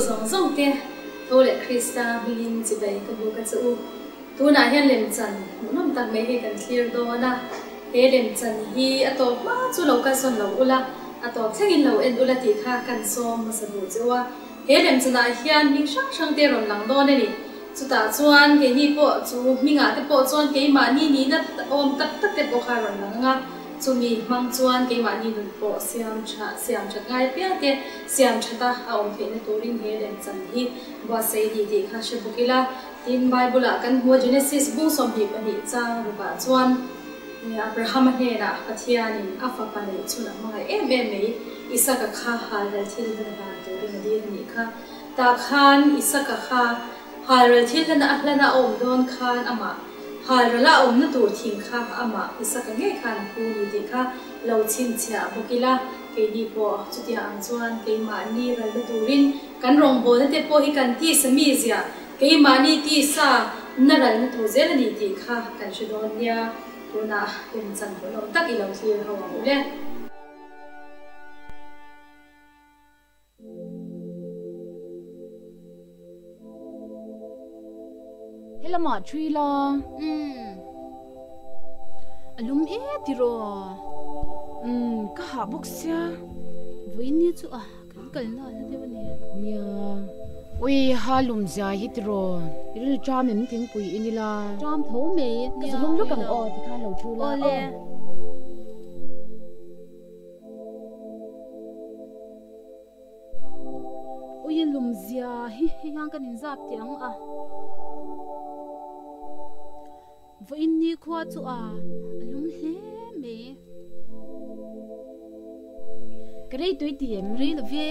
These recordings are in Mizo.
zawng zawng te tho leh Krista hmingin chibai ka buk a che u. Tunah hian lemchan hmuhnawm tak mai hi kan thlir dawn a, he lemchan hi a tawp hma chu lo kalsawn lo ula, a tawp thlengin lo en ula tih kha kan sawm hmasa duh che u a. He lemchanah hian hming hrang hrang te rawn lang dawn a ni. Chutah chuan keini pawh chu hmingah te pawh chuan keimahni nihna awm tak tak te pawh kha a rawn lang ang a. Chumi hmang chuan keimahni nun pawh siam tha siam that ngai piang te siam thata a awm theihna turin he lemchan hi buatsaih a ni tih kha hre bawk ila. Tin, Bible-ah kan hmu a Genesis bung 22 chang rukah chuan Abrahama hnenah Pathianin a fapa neih chhun a hmangaih em em mai Isaka kha halral thil hlan hlan turin a dil a nih kha. Tah khan Isaka kha halral thil hlana a hlana a awm dawn khan amah halrala a awmna tur thing kha amah Isaka ngei khan a pu ni tih kha lo chhinchhiah bawk ila, keini pawh chutiang ang chuan keimahni ralna turin kan rawngbawlna te pawh hi kan tisa mi ziah keimahni tisa na ralna tur zel a ni tih kha kan hre dawn nia, tunah lemchan hmuhnawm tak i lo thlir ho ang u le. Helamah thui la. Umm. A lum e tiraw. Umm, ka hah bawk sia. Vawiin ni chu a kan kalna a hla deuh a ni. Nia. Ui, ha lum zia hi tiraw. I ril ṭam em thingpui i ni la. Ṭam tho mai. Ka zalawm lawk ang aw tikhan lo thu la. Awle. Ui lum zia hi hei hian kan inzap teh ang a. Vawiin ni khua chu a a lum hle mai. Ka rei tui ti em? Rei lo ve.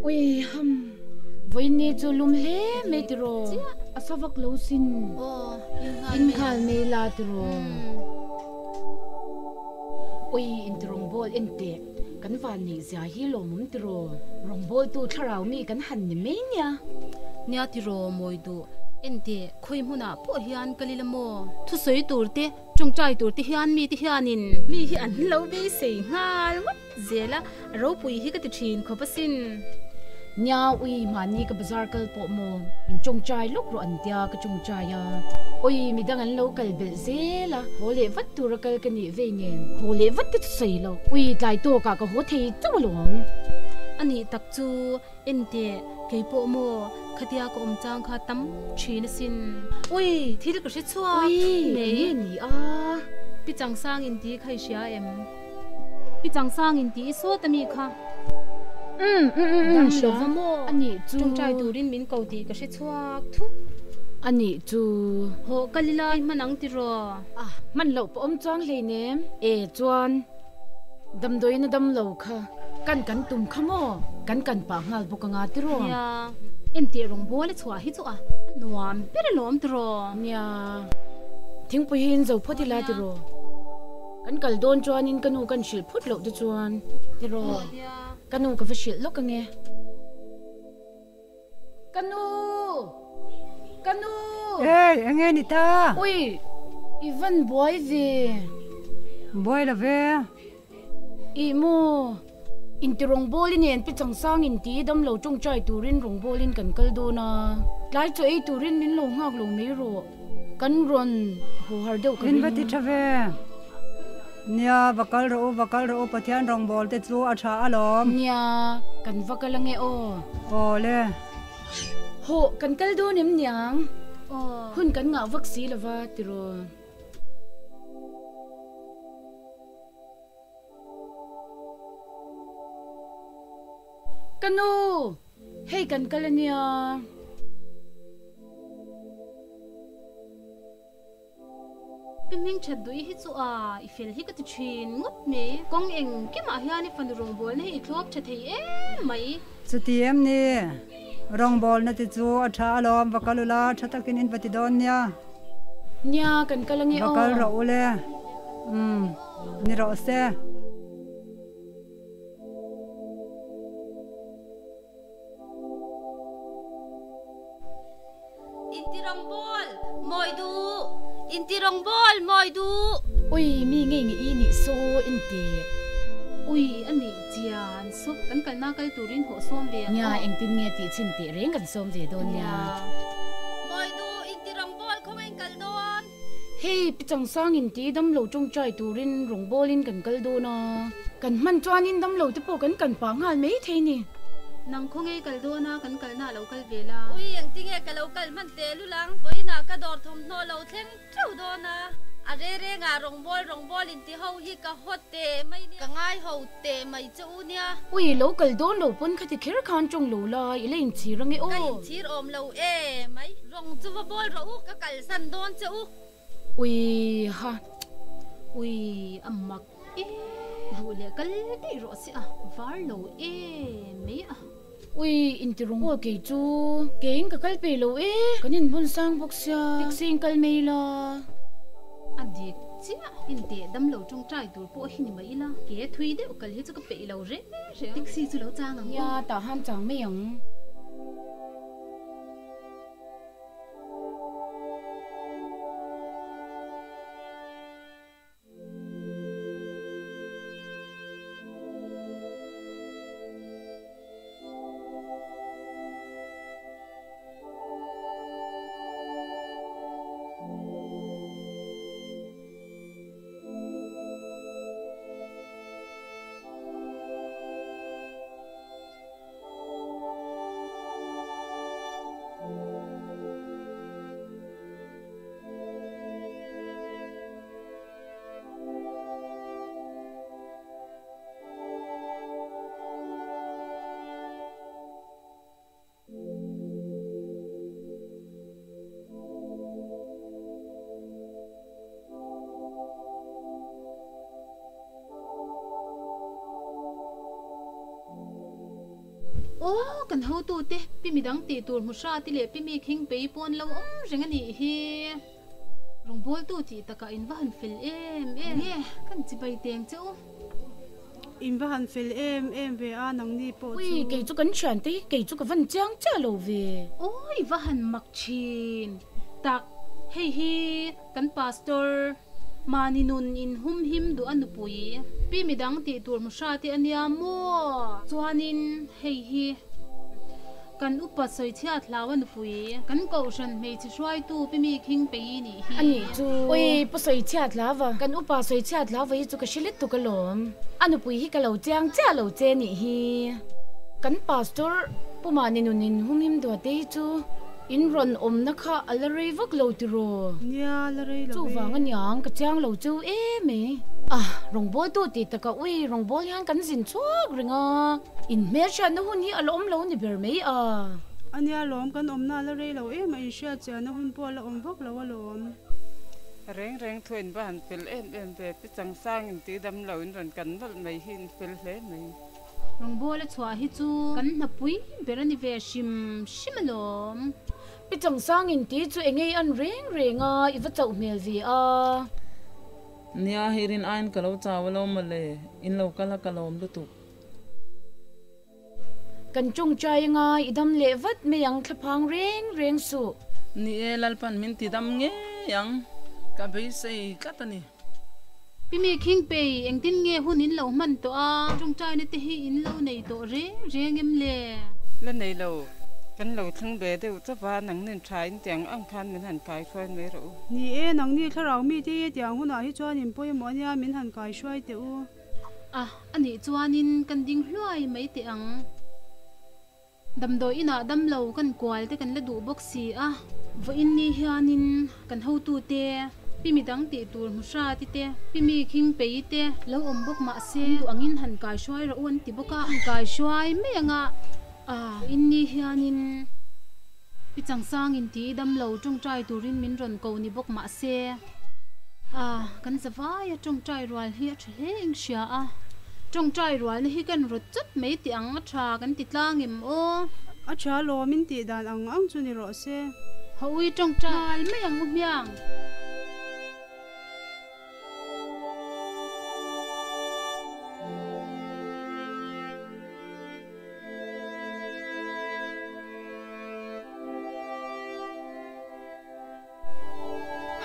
Ui ham, vawiin ni chu lum hle mai tiraw, a sa vak lo sin, in nghal mai la tiraw. Ui inti rawngbawl en teh, kan van neih zia hi lawmawm tiraw, rawngbawltu thlarau mi kan han ni mai nia. Nia tiraw mawi duh, en teh khawi hmunah pawh hian ka lila maw, thusawi tur te Tawngtai tur te hian mite hianin mi hi an lo beisei nghal ngawt zel a, ropui hi ka ti thin khawp asin. Nia ui mahni ka bazar kal pawh maw min tawngtai lawk rawh an tia ka tawngtai a, ui midang an lo kal belh zel a, haw leh vat tura kal ka nih vei nen haw leh vat te chu sawi lo, ui tlai tawkah ka haw thei chauh alawm. Anih tak chu Enteh, kei pawh maw, khatia ka awm chang kha tam thin asin. Ui, thil ka hre chhuak mai. Ui, enge ni a? Pi Changsang in ti kha i hria em? Pi Changsang in ti i sawt ami kha? Umm, umm, umm, Dam lova maw? Anih chu. Tawngtai turin min ko tih ka hre chhuak thut. Anih chu. Hawh, kal ila i hman ang tiraw? Ah, hman loh pawh awm chuang hleinem. E, chuan damdawiin a dam lo kha. Kan kan tum kha maw? Kan kan pah nghal bawk anga tiraw? Nia, enteh rawngbawl a chhuah hi chu a nuam ber alawm tiraw? Nia, thingpui hi in zo phawt ila tiraw? Kan kal dawn chuanin ka nu kan hrilh phut loh te chuan tiraw? Ka nu ka va hrilh lawk ange. Ka nu! Ka nu! Hey, enge ni ta? Ui, i van buai ve. Buai lo ve. Ih maw, inti rawngbawlin nen pi changsang inti damlo tawngtai turin rawngbawlin kan kal dawn a, tlai chaw ei turin min lo nghak lo mai rawh, kan rawn haw har deuh ka ring. In va ti tha ve. Nia, va kal rawh u, va kal rawh u, Pathian rawngbâwl te chu a tha alawm. Nia, kan va kal ange aw. Aw le. Hawh, kan kal dawn em niang? Aw. Hun kan ngah vak si lova tiraw. Ka nu! Hei kan kal a nia. Pi hming that duh i hi chu a, i fel hi ka ti thin ngawt mai. Kawng engkimah hian i fanu rawngbawlna hi i thlawp tha thei em mai. Chuti em ni? Rawngbawlna te chu a tha alawm, va kal ula, tha takin in va ti dawn nia. Nia, kan kal ange aw. Va kal rawh ule. Umm, ni rawh se. Inti rawngbawl mawi duh, inti rawngbawl mawi duh. Ui mi ngei nge i nih saw in ti. Ui a nih chian saw kan kalna kal turin hawh sawm ve ang Nia aw. engtin nge tih chhin teh reng kan sawm ve dawn nia. Mawi duh inti rawngbawl khaw in kal dawn. Hei Pi Changsang in ti damlo tawngtai turin rawngbawlin kan kal dawn a, kan hman chuanin damlo te pawh kan kan pah nghal mai thei ni. Nang khaw ngei kal dawn a, kan kalna a lo kal ve la. Ui engtinge ka lo kal hman teh lul ang, vawiinah ka dawr thawmhnaw lo thleng teuh dawn a. A re rengah rawngbâwl rawngbâwl inti ho hi ka haw teh mai nia. Ka ngai ho teh mai che u nia. Ui, lo kal dawn lo pawn khati kher khan tawng lo la, i la inchhir ange aw. Ka inchhir awm lo e mai. Rawng chu va bawl rawh u, ka kalsan dawn che u. Ui ha. Ui, a mak e. Duh leh kal daih rawh se a, var lo e mai a. Ui, inti rawng aw kei chu. Keiin ka kal peih lo e, kan inhmun sang bawk sia, taxi in kal mai ila. A dik chiah, inteh damlo tawngtai tur pawh hi ni mai ila, ke thui deuh kal hi chu ka peih lo reng reng. Taxi chu lo chang ang aw. Nia, tah han chang mai ang. Aw, kan hotute, pi midang tih tur hmu hra te leh pi mi khing pei pawn lo awm reng a nih hi. Rawngbawltu tih takah in va han fel em em nge kan chibai teng che u. In va han fel em em ve a nangni pawh chu. Ui kei chu kan thian te hi kei chu ka van chiang chiah lo ve. Awi va han mak thin tak hei hi kan pastor mahni nun in hum him duh a nupui pi midang tih tur hmu hra te ania maw chuanin hei hi Kan upa sawichhiat hlau a nupui. Kan kohhran hmeichhe hruaitu pi mi khing pei nih hi. A nih chu. Ui, pu sawichhiat hlau va. Kan upa sawichhiat hlau va hi chu ka hre let tuk alawm. A nupui hi ka lo chiang chiah lo che nih hi. Kan pastor Pu Mahni nun in humhim duate hi chu in rawn awmna kha a la rei vak lo tiraw? Nia, la rei lo ve. Chuvang aniang ka chiang lo cheu em e. Ah, rawngbawltu tih takah ui, rawngbâwl hian kan zin chhuak reng a. In hmelhriatna hun hi a la awm lo ni ber mai a. A nia lawm, kan awmna a la rei lo em a, inhriat chiahna hun pawh a la awm vak lo alawm. Reng reng thu in va han fel em em ve, Pi Changsang in tih dam lo in rawn kan nawlh mai hi in fel hle mai. Rawngbawla chhuah hi chu kan hnapui ber a ni ve hrim hrim alawm. Pi Changsang in tih chu engei an reng reng a, i va chauh hmel ve a. Nia, hei rin aiin ka lo chau alawm mawle, in lo kal a ka lawm lutuk. Kan tawngtai anga i dam leh vat mai ang thlaphang reng reng suh. Ni e, Lalpan min ti dam ngei ang, ka beisei tlat a ni. Pi mi khing pei, engtin nge hun in lo hman tawh a? Tawngtaina te hi in lo nei tawh reng reng em le? La nei lo, kan lo thleng ve deuh chauh a, nangnin tha in tiang ang khan min han kai hruai mai rawh u. Ni e, nangni thlarau mite hi tiang hunah hi chuan in pawimawh ania min han kai hruai teh u. A, a nih chuanin kan ding hluai mai teh ang. Damdawi inah damlo kan kual te kan la duh bawk si a, vawiin ni hianin kan hotute, pi midang tih tur hmu hra ti te, pi mi khing pei te lo awm bawk mah se, an duh angin han kai hruai rawh u an ti bawk a, han kai hruai mai anga, a, vawiin ni hianin Pi Changsangin ti damlo tawngtai turin min rawn ko ni bawk mah se, a, kan zavaia tawngtai rual hi a tha hle eng hria a, tawngtai rualna hi kan rawt chawt mai tih ang a tha kan ti tlang em aw? A tha lawm in tih dan ang ang chu ni rawh se. Hawi tawngtai nghal mai ang u hmiang.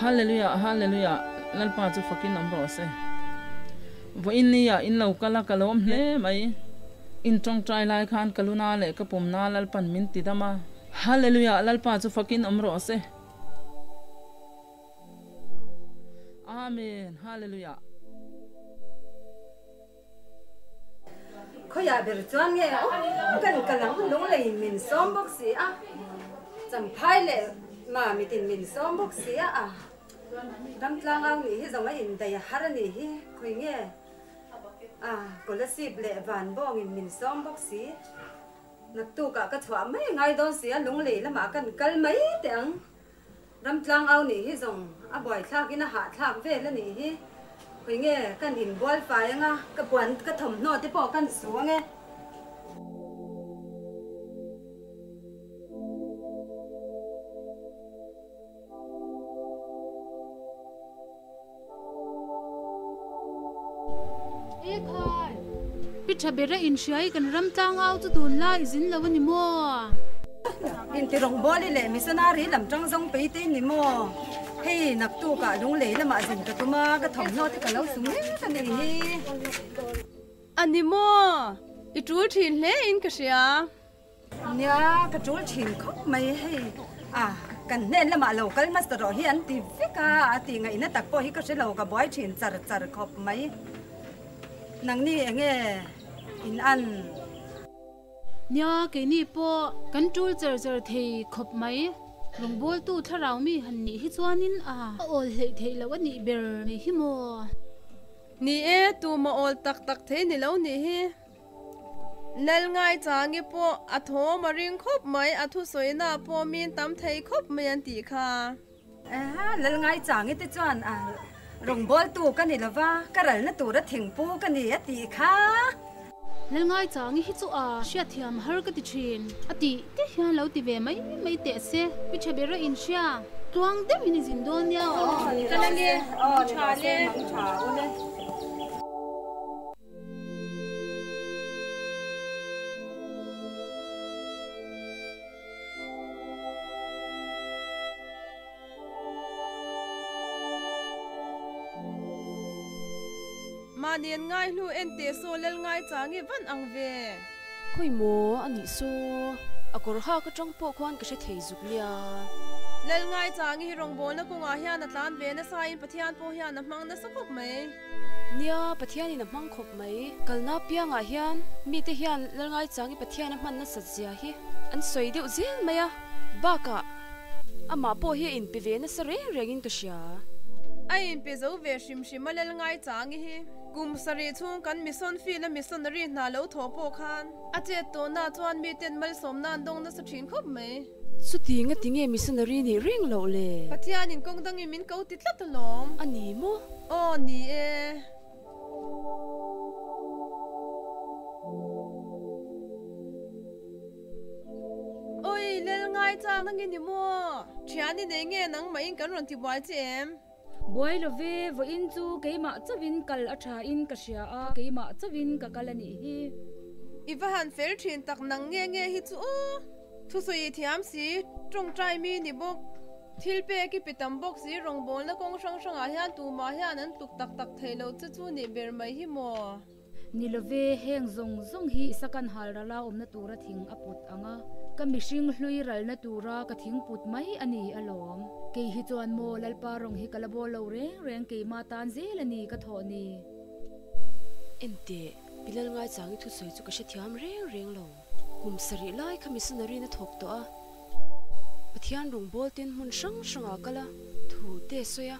Hallelujah Hallelujah. Lalpa chu fakin awm rawh se. Vawiin ni ah in lo kal a, ka lawm hle mai. In tawngtai lai khan ka luna leh ka pumna Lalpan min ti dam a. Hallelujah Lalpa chu fakin awm rawh se. Amen Hallelujah. Khawiah ber chuan nge aw kan kal ang lunglei min sawm bawk si a, Champhai leh Mamitin min sawm bawk si a, a ramtlang au nih hi zawng a indaih a har a nih hi, khawi nge a Kolasib leh Vanbawngin min sawm bawk si, naktukah ka chhuah mai ngai dawn si a, lunglei lamah kan kal mai teh ang. Ramtlang au nih hi zawng a buaithlakin a hahthlak vel a nih hi. Khawi nge kan inbual fai anga ka puan ka thawmhnaw te pawh kan su ange. E khai! Pi tha bera inhriai kan ram tlangau chu tunlai i zin lo a ni maw? Inti rawngbawl i leh missionary lam tang zawng pei te ni maw? Hei naktukah lunglei lamah zin ka tum a, ka thawmhnaw te ka lo su mek a nih hi. A ni maw? I tul thin hle in ka hria. Nia, ka tul thin khawp mai hei. A, kan hnen lamah lo kal hmasa rawh hi an ti vek a, a tih ngaihna tak pawh hi ka hre lo, ka buai thin char char khawp mai. Nangni eng nge in an? Nia, keini pawh kan tul char char thei khawp mai. Rawngbawltu thlarau mi han nih hi chuanin a awl hleih theih loh a nih ber mai hi maw? Ni e, tumah awl tak tak thei ni lo nih hi. Lal Ngaichangi pawh a thawm a ring khawp mai, a thusawina pawh min tam thei khawp mai an tih kha. Aha, Lal Ngaichangi te chuan a rawngbawltu ka ni lova, ka ralna tura thingpu ka ni a tih kha. Lal Ngaichangi hi chu a hriatthiam har ka ti thin, a tih te hian lo ti ve mai mai teh se, pi tha ber a inhria, tluang deuhin i zin dawn nia aw. Ka la nge, mang tha le. Mang tha ule. Mahni an ngai hnu en teh saw lal ngai chang i van ang ve. Khawi maw a nih saw, a kawr hak atang pawh khuan ka hre thei zuk nia. Lal ngai chang i hi rawngbawlna kawngah hian a tlan ve nasa in Pathian pawh hian a hmang nasa khawp mai. Nia, Pathianin a hmang khawp mai. Kalna piangah hian mite hian Lalngaichang i Pathian a hman nasat zia hi an sawi deuh zel mai a, bakah amah pawh hi a inpe ve nasa reng rengin ka hria. A inpe zo ve hrim hrim a Lalngaichang i hi. Kum sarih chhung kan mission field a missionary hna lo thawh pawh khan a chet tawhna chuan miten malsawmna an dawng nasa thin khawp mai. Chuti nga tinge missionary nih reng loh le? Pathianin kawng dangin min ko ti tlat alawm. A ni maw? Aw ni e. Oi lel ngai chang nang i ni maw? Thian i nei nge nangmah in kan rawn ti buai che em? Buai lo ve, vawiin chu keimah chauhin kal a tha in ka hria a, keimah chauhin ka kal a nih hi. I va han fel thin tak nang nge nge hi chu aw. Thusawi thiam si, tawngtai mi ni bawk. Thil pek i pe tam bawk si, rawngbawlna kawng hrang hrangah hian tumah hian an tluk tak tak thei lo che chu nih ber mai hi maw? Ni love, heng zawng zawng hi Isakan hal rala awmna tura thing a put ang a, ka mihring hlui ralna tura ka thing put mai a ni alawm. Kei hi chuan maw Lalpa rawng hi ka la bawl lo reng reng keimah tan zel a ni ka thawh ni. Enteh, Bilal Ngaichang i thusawi chu ka hrethiam reng reng lo. Kum sarih lai kha missionary na thawk tawh a, Pathian rawngbâwl ten hmun hrang hrangah kal a, thu te sawi a,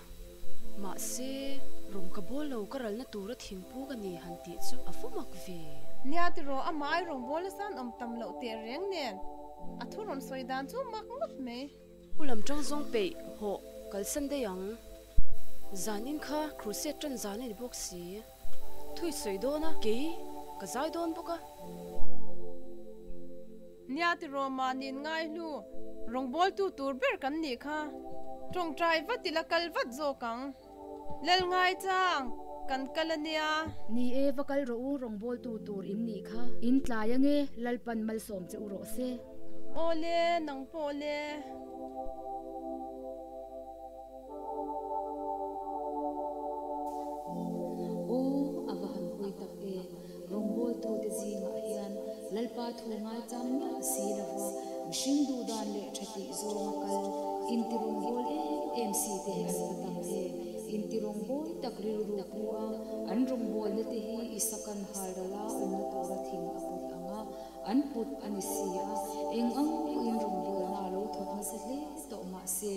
mahse rawng ka bâwl lo ka ralna tura thingpu ka ni han tih chu a va mak ve. Nia tiraw a mai rawngbâwl nasa an awm tam loh teh reng nen a thu rawn sawi dan chu mak ngawt mai. U lam tang zawng peih hawh kalsan daih ang. Zanin kha crusade tan zan a ni bawk si. Thui sawi dawn a, kei ka zai dawn bawk a. Nia tiraw mahni'n ngai hlu rawngbawltu tur ber kan nih kha. Tawngtai vat ila kal vat zawk ang. Lal ngai chang kan kal a nia. Ni e, va kal rawh u rawngbawltu tur in nih kha. In tlai ange, Lalpan malsawm che u rawh se. Awle, nang pawh le. thu ngaichang miah si lova mihring duhdan leh tha tih zawnga kal inti rawngbâwl em em si te hi an va tam em. Inti rawngbâwl tak rilru pu a, an rawngbâwlna te hi Isakan halral a awmna tura thing a put ang a, an put a ni si a, eng ang pawhin rawngbâwlna a lo thawk nasa hle tawh mah se,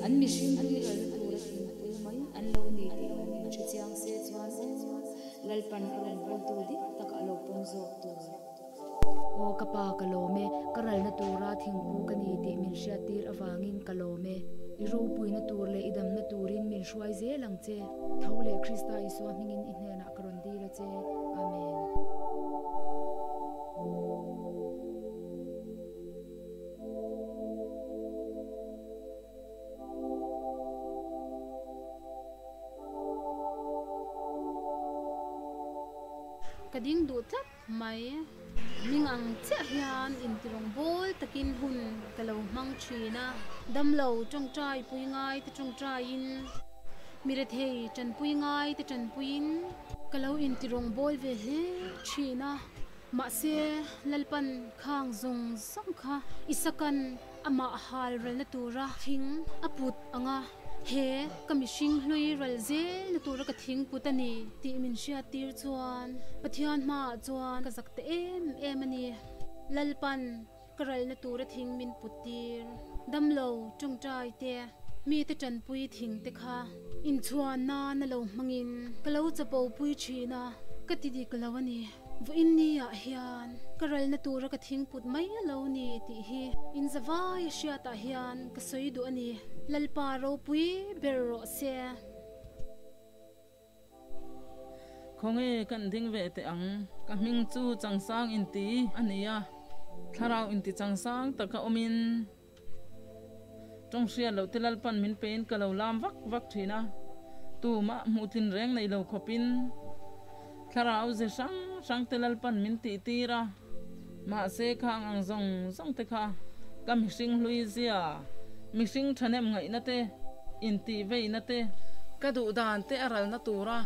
an mihring hlui ralna tura thing pu mai an lo ni tih han inhrechiang se chuan aw, Lalpan a rawngbâwltu dik tak a lo pawm zawk tur. Aw ka pa, ka lawm e, ka ralna tura thingpu ka ni tih min hriattir avangin ka lawm e. I ropuina tur leh i damna turin min hruai zel ang che. Tho leh Krista Isua hmingin i hnenah ka rawn dil a che. Amen. Ka ding duh tlat mai. Hming ang chiah hian intirawng bawl takin hun ka lo hmang thin a. Damlo tawngtai pui ngai te tawngtaiin, mi rethei tanpui ngai te tanpuiin ka lo intirawng bawl ve hle thin a. Mahse, Lalpan khang zawng zawng kha Isakan Amah hal ralna tura thing a put ang a, he ka mihring hlui ral zelna tura ka thing put a ni tih min hriattir chuan Pathian hmaah chuan ka zak ta em em a ni. Lalpan ka ralna tura thing min put tir, damlo tawngtai te, mite tanpui thing te kha inchhuan nan a lo hmangin ka lo chapo pui thin a, ka ti dik lo a ni. Vawiin ni ah hian ka ralna tura ka thing put mai lo ni tih hi in zavai a hriat ah hian ka sawi duh a ni. Lalpa ropui ber rawh se. Khawnge kan ding ve teh ang. Ka hming chu Changsang inti a ni a, thlarau inti changsang taka awmin Tawng hriat loh te Lalpan min pein ka lo lam vak vak thin a, tumah hmuhtlin reng nei lo khawpin thlarau ze hrang hrang te Lalpan min tih tir a, mahse khang ang zawng zawng te kha ka mihring hlui zia, mihring thahnem ngaihna te, intih veina te, ka duh dan te a ralna tura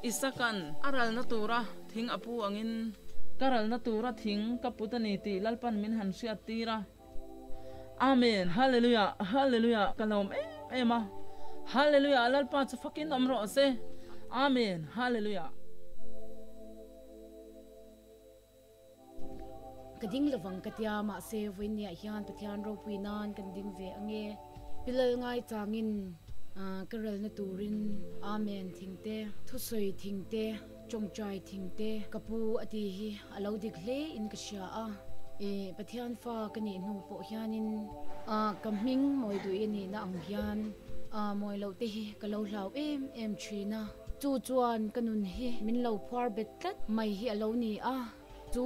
Isakan a ralna tura thing a pu angin ka ralna tura thing ka put a ni tih Lalpan min han hriat tir a. Amen Hallelujah Hallelujah ka lawm em em a Hallelujah Lalpa chu fakin awm rawh se Amen Hallelujah. Ka ding lovang ka tia mahse vawinia hian Pathian ropui nan kan ding ve ange Pilal ngai changin ka ralna turin Amen thingte thusawi thingte Tawngtai thingte ka pu a ti hi a lo dik hle in ka hria a, i Pathian fa ka nih hnu pawh hianin ka hming mawi duh i nihna ang hian mawi loh te hi ka lo hlau em em thin a, chu chuan ka nun hi min lo phuar bet tlat mai hi a lo ni a.